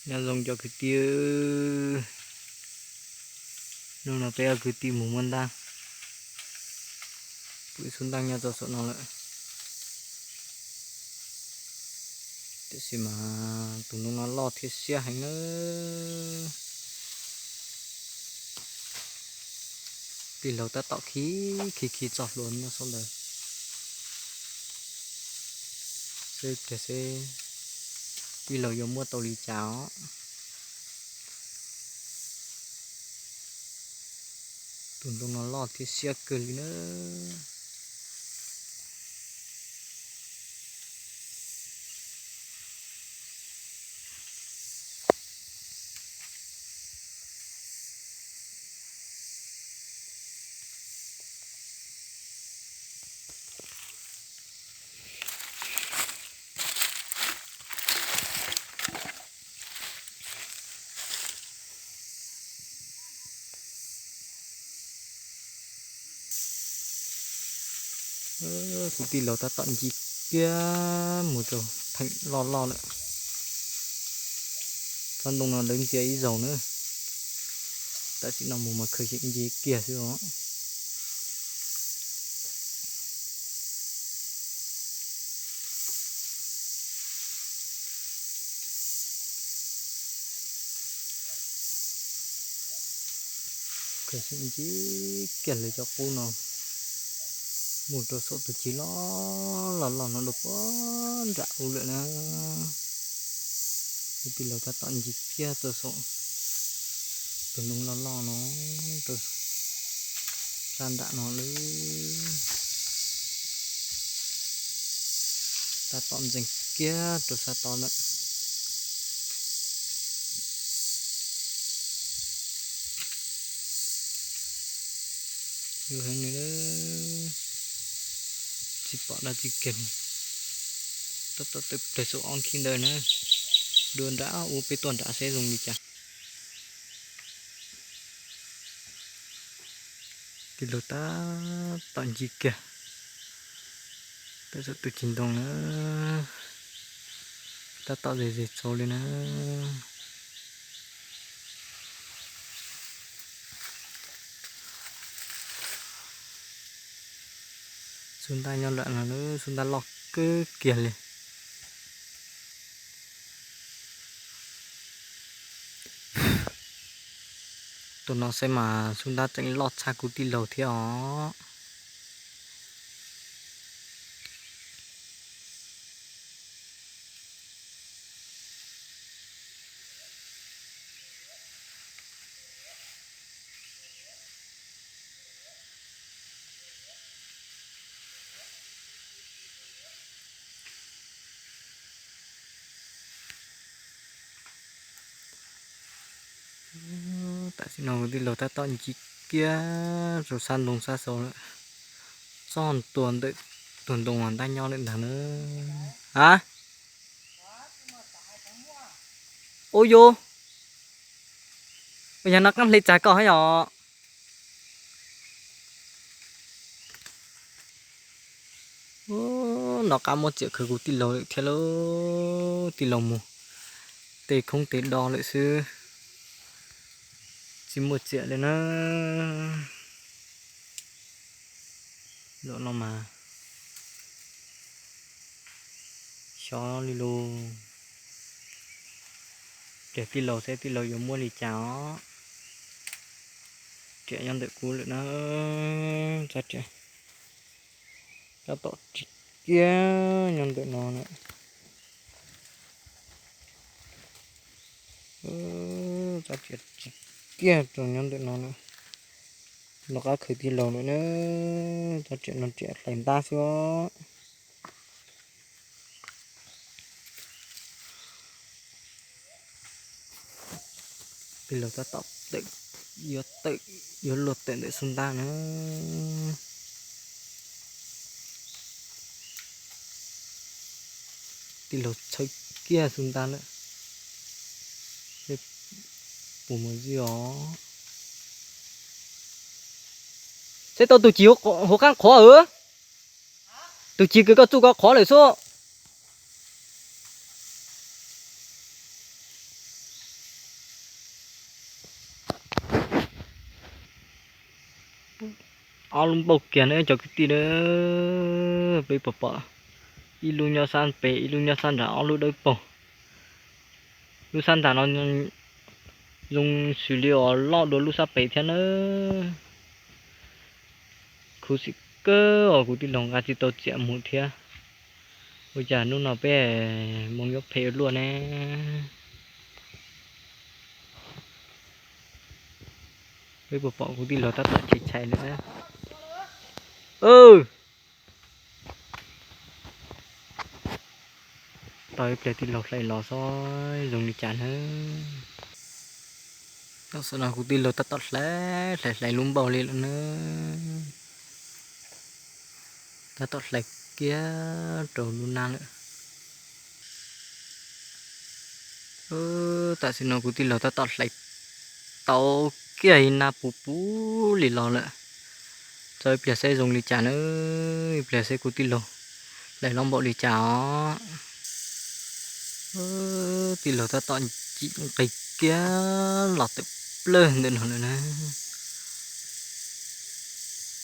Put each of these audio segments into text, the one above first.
Nyob zoo cov kwv tij, hnub no peb cov kwv tij mus muab ntab, pw xub ntab nyob rau saum no lawm. Tiam sis mas tus ntoo no loj thiab siab heev na. Tij laug tab tom khi khi khi txoj hlua nyob saum ntawd, seb tiag seb tij laug yuav muab tau li cas os. Tus ntoo no loj thiab siab kawg li na. Kuv tij laug tab tom nce kiag mus rau theem loj loj lawm. Tsob ntoo no lawv ntsia ib zaug na, tam sim no mus mas khaws xyeem nce kiag xwb os. Khaws xyeem nce kiag lawv cov qub no mus rau saum tus cig loj loj loj no dua puag nram ub lawm na. Kuv tij laug tab tom nce kiag rau saum tus ntoo loj loj no, rau sab nram no lawm. Tab tom ntxeev kiag rau sab tod lawm. Yus heev li, tsis pom dab tsi kiag li. Tab tom tawm plaws saum ob khib ntawd na, dua nram ub peb tuaj nram seb zoo li cas. Tij laug tab tom nce kiag, tab tom tus cig ntoo na, tab tom ze ze txaus li na. Xub ntab nyob lawm no, xub ntab loj kawg kiag li. Tus no xwb mas xub ntab tseem loj tshaj kuv tij laug thiab os. Tam sim no kuv tij laug tab tom nce kiag rau sab ntoo sab xaus lawm, txog ntua ntawm tus ntoo uas ntab nyob lawm ntag na. A, ua yog, ua yog no qaab hle txag koj hab yom. Nov qab muab txiam khwv kuv tij laug lawm thiab lauj, tij laug mus tej khoob tej do lawm xwb, tsis muaj txiam li na. Zaum no mas xyov li lus, ces tij laug seb tij laug yuav muab li cas os. Riam nyob ntawm kuv lawm na, tsob riam tab tom ris kiag nyob ntawm no na. Tsob riam ris kiag rau nyob ntawm no na. Nov qab khwv tij laug lawm na, tsob riam no riam hlais ntab xwb os. Tij laug tab tom tawm, yuav tawm, yuav luag tawm ntawm xub ntab na. Tij laug txhawb kiag xub ntab lawm, puas mus zij os. Seb tau tus cig hauv qaab qhuav os. Tus cig kws koj txuj koj qhuav lawm xwb. Ob lub npauj kiag na cov kwv tij na. Peb puas pom ib lub nyob sab pem, ib lub nyob sab nram, ob lub dawb paug. Lub sab nram no zoo xws li uas loj dua lub sab pem thiab na. Khuv xim kawg os, kuv tij laug nqa tsis tau txiam mus thiab. Ua cas hnub no peb moo yuav phem ua luaj ne? Peb puas pom kuv tij laug tab tom chais chais lawm na. Tau ib pliag tij laug hlais los xwb, zoo li cas na. Tam sim no kuv tij laug tab tom hlais hlais hlais lub npauj li lawm na. Tab tom hlais kiag rau lub nab lawm. Tam sim no kuv tij laug tab tom hlais tau kiag ib nab puv puv li los lawm. Txog ib pliag seb zoo li cas na, ib pliag seb kuv tij laug hlais loj npaum li cas os. Tij laug tab tom nqis kiag los tawm plawg ntawm no lawm na.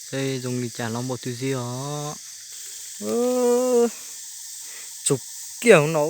Seb zoo li cas loj npaum twg xwb os. Tsum kiag no.